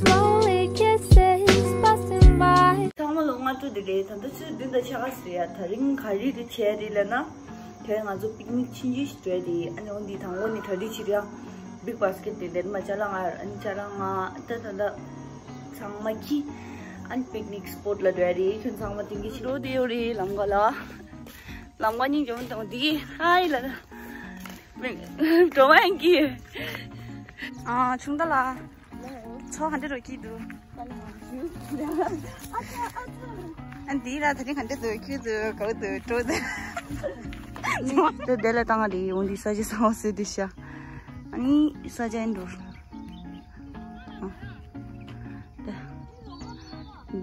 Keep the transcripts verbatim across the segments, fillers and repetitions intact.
Slowly kisses passing by. ཚང་མ་ལ་སྔ་དྲོ་བདེ་ལེགས། ད་ལྟ་ཆུ་ཚོད་བདུན་དང་ཕྱེད་ཀ་ཟིན་ཡ། དེ་རིང་ག་རེ་རེ་བྱས་རེད་ལབ་ན། དེ་ང་ཚོ་པིག་ནིག་ཕྱིན་ཅི་ཞིག་འགྲོ་ཡ་དེ། ཨ་ནི་འོ་འདི་དང་པོ་ནི་གྲ་སྒྲིག་བྱེད་རེད་ཡ། བིག་བྷ་སི་ཀེ་ཊི་དེ་ལེན་མ་ཅ་ལག་ང་། ཨ་ནི་ཅ་ལག་ང་ད་ད་ད་ཚང་མ་ཁྱི། ཨ་ནི་པིག་ནིག་སི་པོཊ་ལ་འགྲོ་ཡ་རེད། ཁྱོད་ཚང་མ་དེང་གི་ཕྱི་དྲོ་བདེ་ཡོད་རེད། ལམ་ཁ་ལ། ལམ་ཁ་སྙིང་རྗེ་མོ་དང་འདི་ཧའི་ལ་འགྲོ་བ་ཡིན་གི། ཨ་ཆུང་ད་ལ། ཚོ་ག་འདྲ་རོ་སྐྱིད་འདུག་ཨ་འདི་ལ་ད་རིང་ག་འདྲ་འདུག་ཁྱོད་འདུག་ག་འདུག་སྤྲོ་འདུག་དེ་དེ་ལ་བཏང་རེད། འོ་འདི་ས་ཆ་གསར་པ་བཟོས་འདུག་ཤག་ཨ་ནི་ས་ཆ་ཡིན་འགྲོ། ཨ་དེ།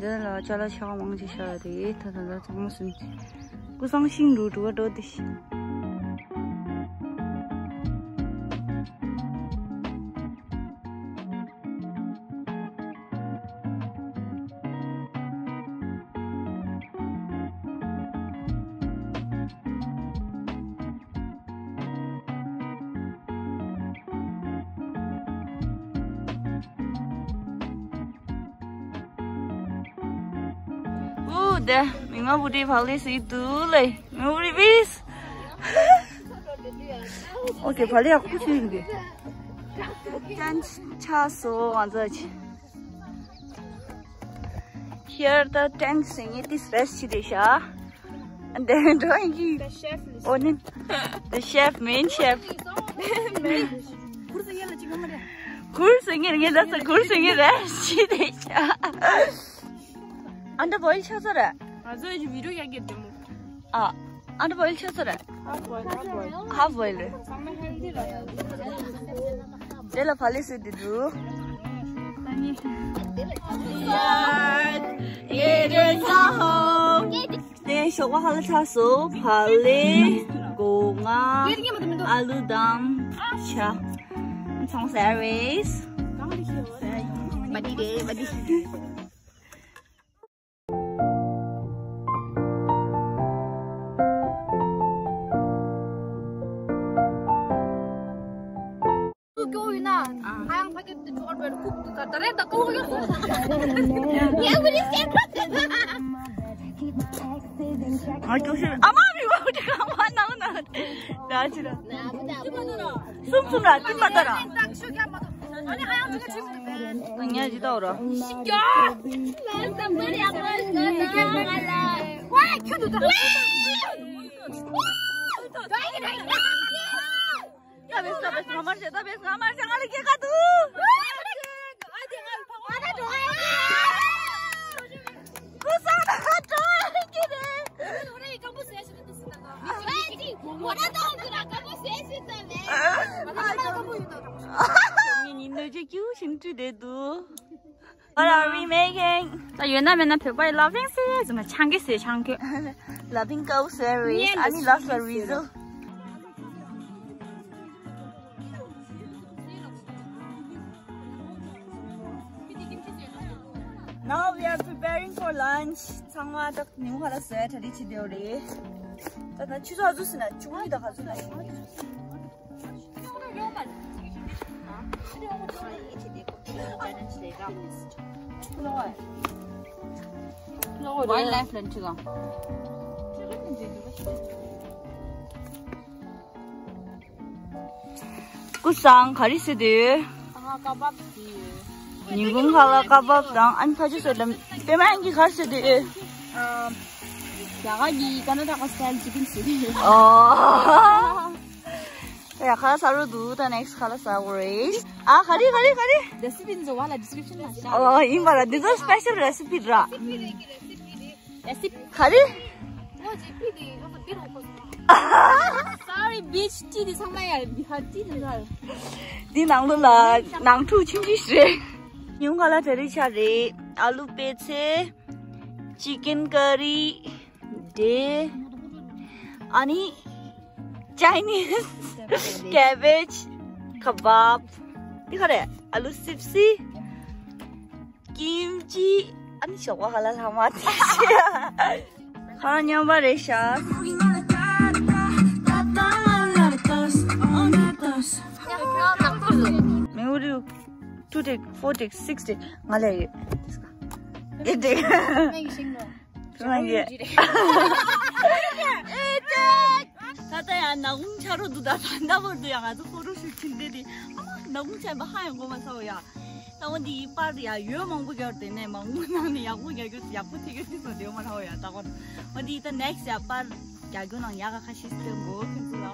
འདི་ལ་ཅ་ལག་ཆ་མང་ཆེ་ཤ་རེད། ད་ད་ད་ཚང་མ་སུན། ཀུ་སང་ཤིང་འགྲོ་འགྲོ་བ་འགྲོ་དེ་ཤི། ཨུ་དེ་མི་མ་བུ་དེ་ཕ་ལེ་སི་དུ་ལེ་མི་བུ་རི་བིས། ཨོ་ཀེ་ཕ་ལེ་ཡག་པོ་ཞིག་ཡིན་གི། ཏན་ཆགས་སོ་ང་ཚོ་ཆི། Here the tent ཟེར་མཁན་དེ་རེ་ཞིག་རེད་ཤག་འདི་འགྲོ་ཡིན་གི། The chef is- ཨོ་ནི། The chef, main chef. Main. གུར་ཟེར་མཁན་ལ་ཅིག་ཡོད་མ་རེད། གུར་ཟེར་མཁན་ངས་ད་ས་གུར་ཟེར་མཁན་རེ་ཞིག་རེད་ཤག་ཨ་འདྲ་བོ་ཡི་ཆགས་ས་རེད། ང་ཚོ་ཡི་བི་ཌིའོ་རྒྱག་གི་བདེ་མོ། ཨ། ཨ་འདྲ་བོ་ཡི་ཆགས་ས་རེད། Half boil, half boil. Half boil རེད། ཚང་མ་ཧེལ་ཐི་རེད། དེ་ལ་ཕ་ལེ་སི་དེ་འདུག It is a home. དེ་ཞོགས་པ་ཧ་ལ་ཚ་སོ། ཕ་ལེ། སྒོ་ང་། ཨ་ལུ་དང་ཆ། ཚོང་སེར་བིས། བ་དི་རེད་བ་དི། སྐྱོ་ཡིན་ན། ཨ། ཧ་ཡང་ཕ་གི་དུ་ཅོག་པར་ཁུག་ཏུ་ད་ད་རེད་ད་ཀོ་ཡོད། ཡ་བུ་རི་སེ་ཁ། ཨ་སྐྱོ་ཤོས་ཨ་མ་མི་བ་དེ་གང་མ་ནང་ན། ད་ཅི་ལ། སུམ་སུམ་ར་ཏི་མ་ད་ར། ཨ་ནི་ཧ་ཡང་ཅི་ག་ཅི་མ་ད། ང་ཉལ་ཅི་ད་ར། ཤི་ཀྱ། ལ་ད་མ་ར་ཡ་མ་ལ། ཝ་ཁྱོད་དུ་ད། ད་ཡི་ད་ཡི་ད། ད་བེས་ད་བེས་ང་མར་ཤེས་ད་བེས་ང་མར་ཤེས་ང་ལ་སྐྱེ་ཁ་འདུག་ཀུ་སང་ད་འགྲོ་ཡ་ཀྱི་རེད། ངས་ཉིན་ནོ་ཅི་ཀྱུ་ཤིན་ཏུ་བདེ་འདུག What are we making? ད་ཡོད་ན་མེད་ན་བོད་པའི་ལ་ཕིང་སི་ཟེར་ན་ཆང་གི་ཟེར་ཆང་གི། ལ་ཕིང་ཀའུ་ཟེར་རེད། ཨ་ནི་ལ་ས་རི་ཟོ། Now we are preparing for lunch. ཚང་མ་ད་ཉིན་མོ་ཁ་ལ་ཟས་གྲ་སྒྲིག་བྱེད་དེ་རེད། ད་ད་ཆུ་ཚོད་ཨ་ཟུ་ཟིན་ན་ཆུ་ཚོད་ད་ག་ཚོད་ན། Wildlife ལ་འཁྲིད་ག་ཀུ་སང་ག་རེ་ཟེར་དུས། ང་ཀ་བབ་ཟེར་ཡོད། ཉིན་གུང་ཁ་ལ་ཀ་བབ་དང་ཨ་ནི་ཁ་ཆུ་ཟེར་དུས་པད་མ་གིས་ག་རེ་ཟེར་དུས། ཨ། རྒྱ་གར་གྱི་ཀར་ན་ཊ་ཀ་སི་ཊའིལ་ཅི་ཀིན་ཟེར་དུས། ཨོ། ཡ་ཁ་ལག་ཟ་རོ་འདུག་ད་ནེག་སི་ཁ་ལག་ཟ་དགོས་རེད། ཨ་ག་རེ་ག་རེ་ག་རེ། རེ་སི་པི་འཛོ་བ་ལ་ཌི་སི་ཀི་རིབ་ཤན་ལ་བཞག་ཨོ་ཡིན་པ་ལ་འདི་ཚོ་སི་པེ་ཤལ་རེ་སི་པི་ར། རེ་སི་པི། ག་རེ། Sorry bitch ཏི་དེ་ཚང་མ་ཡ་འདི་ཧ་ཏི་དེ་ཚང་། འདི་ནང་ལོ་ལ་ནང་འཁྲུག་ཆུང་ཆུང་ཞིག་རེད། ཉུང་ག་ལ་གྲ་སྒྲིག་ཆ་རེད། ཨ་ལུ་པད་ཚལ། ཅི་ཀིན་ཀ་རི། འབྲས། ཨ་ནི། ཅའི་ནིས། ཀེ་བེཇ། ཁ་བབ། འདི་ག་རེ། ཨ་ལུ་སིབ་སི། ཀིམ་ཅི། ཨ་ནི་ཞོགས་པ་ཁ་ལ་ལྷག་མ་དེ་ཤི། ཁ་ལ་མཉམ་པ་རེད་ཤག་ཡ་ཁྱོད་ལ་ཁྱོད་ལ་ཁྱོད་ལ་ཁྱོད་ལ་ two take, four take, six take ང་ལ་ཡོད། eight take. ནང་ཞིང་ནོ། ཁྱོད་རང་གིས། ད་ལྟ་ཡང་ནག་ཁུང་ཆགས་འགྲོ་འདུག་ད་ད་ལྟ་བར་དུ་ཡང་ང་ཚོ་ཕོ་ཊོ་ཤུཊ་ཕྱིན་བསྡད་དེ། ཨ་མ་ནག་ཁུང་ཆགས་པ་ཧ་ཡང་གོ་མ་ཚར་བ་ཡ། ད་འོ་འདི་པར་ཡ་ཡོད་མང་པོ་རྒྱག་དེ་ནས་མང་པོ་ནང་ནས་ཡག་པོ་རྒྱག་རྒྱུ་ཡག་པོ་ཐེ་གི་ཐེ་སོང་དེ་མ་ར་བ་ཡ། ད་འོ་འདི་ད་ནེགསི་ཡ་པར་རྒྱག་རྒྱུ་ནང་ཡག་ག་ཁ་ཤས་སྟོན་གོ་ཁྱོད་ཚོ་ལ།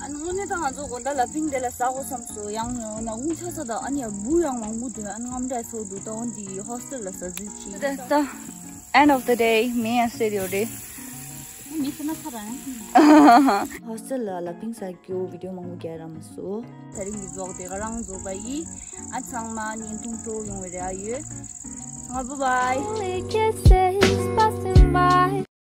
ཨ་ནི་དངོས་གནས་ད་ང་ཚོ་དགོང་དག་ལ་པིང་དེ་ལ་ཟ་དགོས་བསམ་སོང་། ཡང་ན་དབུགས་ཆགས་ས་དང་ཨ་ནི་ཡ་འབུ་ཡང་མང་པོ་འདུག་ཨ་ནི་རྔམ་སྐྲག་ཚོགས་འདུག་ད་འོ་འདི་ཧོ་སི་ཊེལ་ལ་ཟ་ཟིག་གྱིས། ད་ད་end of the day མི་ཡང་སེ་ཡོད་རེད། མི་སེ་ན་ཚ་ར་ཡང་། ཧོ་སི་ཊེལ་ལ་ལ་པིང་ཟ་རྒྱུ་བི་ཌིའོ་མང་པོ་རྒྱག་ར་མ་སོང་། ད་རིང་གི་ཝི་ལོག་དེ་ག་རང་རྫོགས་པ་ཡིན། ཨ་ཚང་མ་བརྙན་ཐུང་སྤྲོ་ཡོང་བའི་རེ་བ་ཡོད། ཚང་མ་བྷའི་བྷའི།